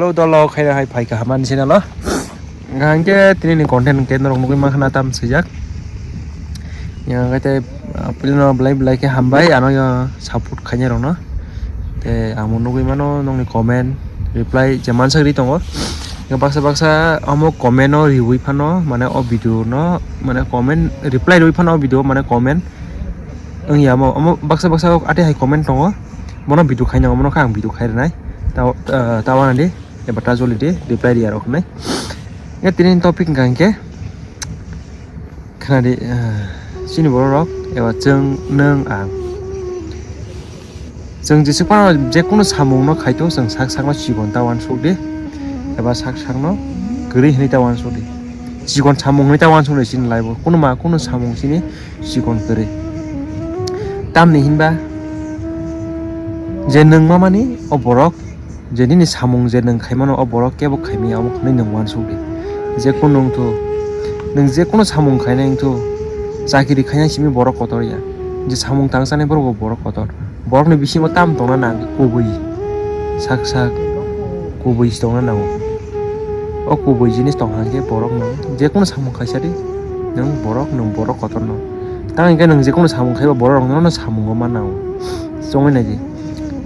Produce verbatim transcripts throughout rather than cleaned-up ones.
Hello dolo, khaina hai phai kaham ani channel o. Hingke tini ni content hingke norok nugui mankha na tam swijak. Yang khe tei, ah, puilano belai belai khe hambai ano, ah, support khainai rokno. Tei ang bo nugui mano nokni comment, reply je mansak ri tongo. Baksa baksa omo comment o riui phano mane o video no mane comment reply riui phano o video mane comment wngya omo, omo baksa baksa atwi hai comment tongo. Bono video khaina omono khe ang video khai rwnai. Tao, ah, tao ano di. Eba ta joli di, reply di arok hinwi. Ya, tini topic hingka hinkhe, khna di, ah, chini borok rok, eba chwng, nwng, ang. Chwng jesa phano je kunu samung no khaito, chwng sak sak no chikon ta uansuk di, eba sak sak no kwrwi hinwi ta uansuk di. Chikon samung hinwi ta uansuk di chini life o. Kunu ma, kunu samung chini chikon kwrwi. Tamni hinba je nwng mamani o borok, je nini samung je nwng khaimano o borok kebo khaimaya, omo hwnwi nwng uansuk di. Je kunu wngthu, nwng je kunu samung khainai wngthu, chakiri khainai simi borok kotor ya. Je samung tang chanai borok bo borok kotor. Borokni bisingo tamo tongna nang kubui, sak sak kubui tongna nango. O kubui jinis tong hang khe borokno je kunu samung khaisa di, nwng borok, nwng borok kotorno. Tamo hingke nwng je kunu samung khaiba borok rokno no samungo ma nango. Chongwi nai di.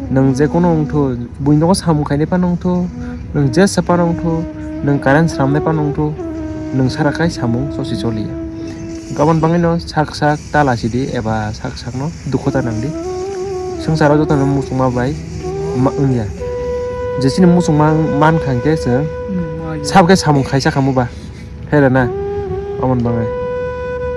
Nwng je kunu wngthu, buini nogo samung khainai phano wngthu, nwng jesa phano wngthu, nwng current swnamnai phano wngthu, nwng sara khai samung sosi choliya. Aboni bagwino sak sak ta lachidi eba sak sakno dukhu ta nangdi. Swngcharo jotono muchungma bai ma wngya. Jesini muchungma mankha hwnkhe chwng sabo khe samung khaisa khamu ba. Hera na? Aboni bagwi.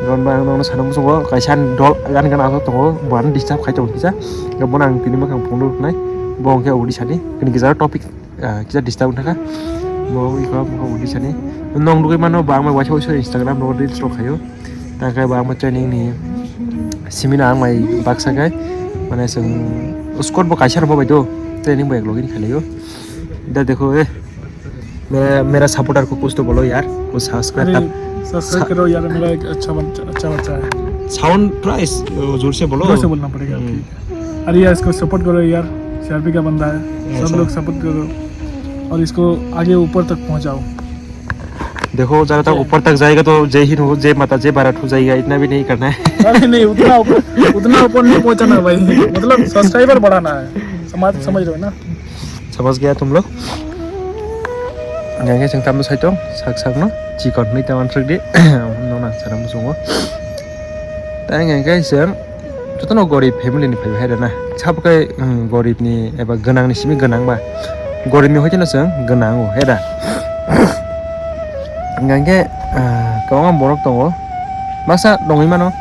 Aboni bagwi ang nokno sana muchungo kaisa ani dol ani gana aswk tongo, bo ano disturb khai tongo kisa. Bono ang tini mwkhang phone rwnai. Bo hwnkhe udi sadi. Kini kisa topic, ah, kisa disturb wngkha. Bo iko bo udi sadi. Nong nugui mano bo ang bai waisa waisa Instagram rogo reels rok khaio. Tangkhe bo ang bai training ni simi no ang bai baksa khe. Mane chwng squad bo kaisa rok bo bai do. Training bo ek login khailaiyo. Da dekho, eh. मेरा, मेरा सपोर्टर को कुछ तो बोलो यार, कुछ सब्सक्राइब अरे, कर, सब्सक्राइब सा- करो यार, मेरा एक अच्छा बच्चा, अच्छा बच्चा है। साउंड थोड़ा इस, जोर से बोलो। जोर से बोलना पड़ेगा, हम्म। ठीक है। अरे यार, इसको सपोर्ट करो यार, सीआरपी का बंदा है, ऐसा। सब लोग सपोर्ट करो और इसको आगे ऊपर तक पहुंचाओ। देखो, जहाँ तक जय। ऊपर तक जाएगा तो जय हिंद हो, जय माता, जय भारत हो जाएगा, इतना भी नहीं करना है। अरे नहीं, उतना ऊपर, उतना ऊपर नहीं पहुंचाना भाई, मतलब सब्सक्राइबर बढ़ाना है, समाज, समझ रहे हो ना? समझ गया तुम लोग? Hingke chwng tamno sai tong, sak sakno chikon hwnwi ta uansuk di, nokno ang sana muchungo. Tei hingke chwng jotono gorib family ni phaibai hai rwna. Sabo khe, um, gorib ni eba gwnang ni simi gwnang ba. Gorib ni hoite no chwng gwnang o, hera. Hingke, ah, kwbangma borok tongo. Baksa tongwi mano.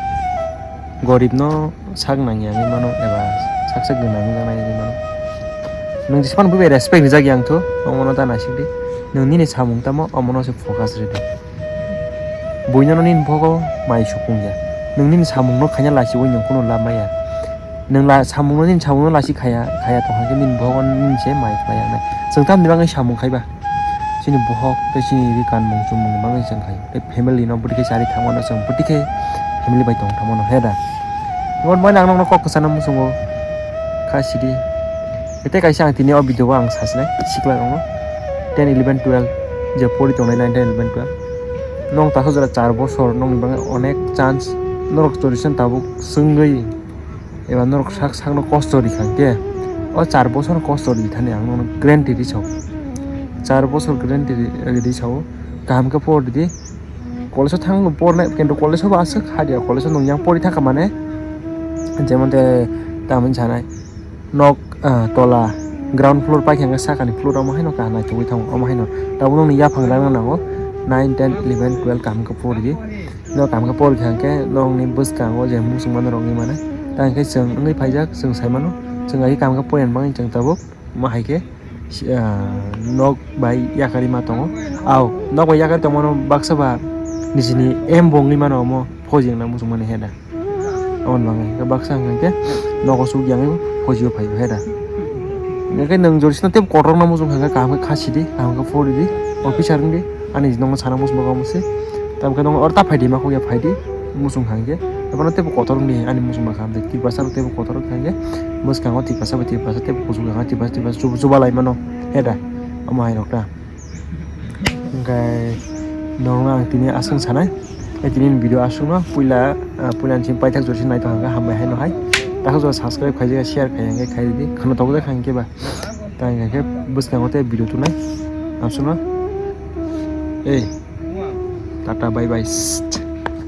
Gorib no sak nangya wngwi mano eba sak sak gwnang wngjaknai wngwi mano. Nwng jesa phano buibai respect rijak ya wngthu, omono ta naisik di. Nwng nini samung tamo, omono se focus rw di. Buino no nini bogo mai sukung ya. Nwng nini samung no khaina lachiui nwng kunu lab maya. Nwng la samung no nini samung no lachi khaya, khaya tong hwnkhe nini bogo nini se mai khlai ya nai. Chwng tamni bagwi samung khaiba? Chini bohok tei chini ri kanmung chumung ni bagwi chwng khai. Tei family no bwtwi khe chari thangmano chwng, bwtwi khe family bai tong thangmano, he da? Bo, bo ang nokno kok kwchana muchungo kha sidi. Tei kaisa ang tini o video o ang sasinai sikla rokno ten, eleven, twelve je pori tongnai nine, ten, eleven, twelve. Nong taso jora char bosor nokni bagwi onek chance norok chorisan tabuk swngwi. Eba norok sak sakno kosto rikha hwnkhe, o char bochorno kosto rithani ang nono guarantee risao. Char bochor guarantee ri-, risao. Kaham khe por ridi. College-o thang pornai, kintu college-o bo aswk hadiya, college-o nwng yang pori thangkha mane, jemon te tamoni sanai, nok, ah, tola, ground floor paikha hwnkhe sakani floor omo haino kaham naithogwi thango, omo haino. Tabuk nokni yaphang rang nango, nine, ten, eleven, twelve kaham khe por ridi. No kaham khe por kha hwnkhe nokni bwskango je muchungma norok wngwi mano. Tei hwnkhe chwng wngwi phaijak, chwng sai mano. Chwng hai khe kaham khe poyan bagwi chwng tabuk ma hai khe, ah, nok bai yakarwi ma tongo. Au, nok bai yakarwi tongmano baksa ba nijini aim bo wngwi mano omo phojigna muchungmani he da. Aboni bagwi hwnkhe baksa hwnkhe nogo chukya wngwi phojio phaibo he da. Hwnkhe nwng jodi sino tei kotorma muchung hwnkhe kaham khe kha sidi, kaham khe poridi, officer wngdi, ani nokno sana muchung bagwi omo se. Tamokhe nokno oro ta phaidi ma khukya phaidi muchung hwnkhe. Abono teibo kotor wngdi ani muchung ba kaham de, Tiprasa bo teibo kotor wngkha hwnkhe. Bwskango Tiprasa bai Tiprasa teibo kuchuk wngkha, Tiprasa, Tiprasa chuba, chuba lai mano he da. Omo hai rok ta. Hingke norokno ang tini aswk sanai. Tei tini video aswkno puila, ah, puila ni simi paithak jora se naithok hwnkhe hambai haino hai. Takhuk jora subscribe khaijak share khai hwnkhe khai ridi. Khwna tabuk kha hwnkhe ba. Tei hwnkhe bwskango tei video tunai. Aswkno. Ei. Tata bye bye.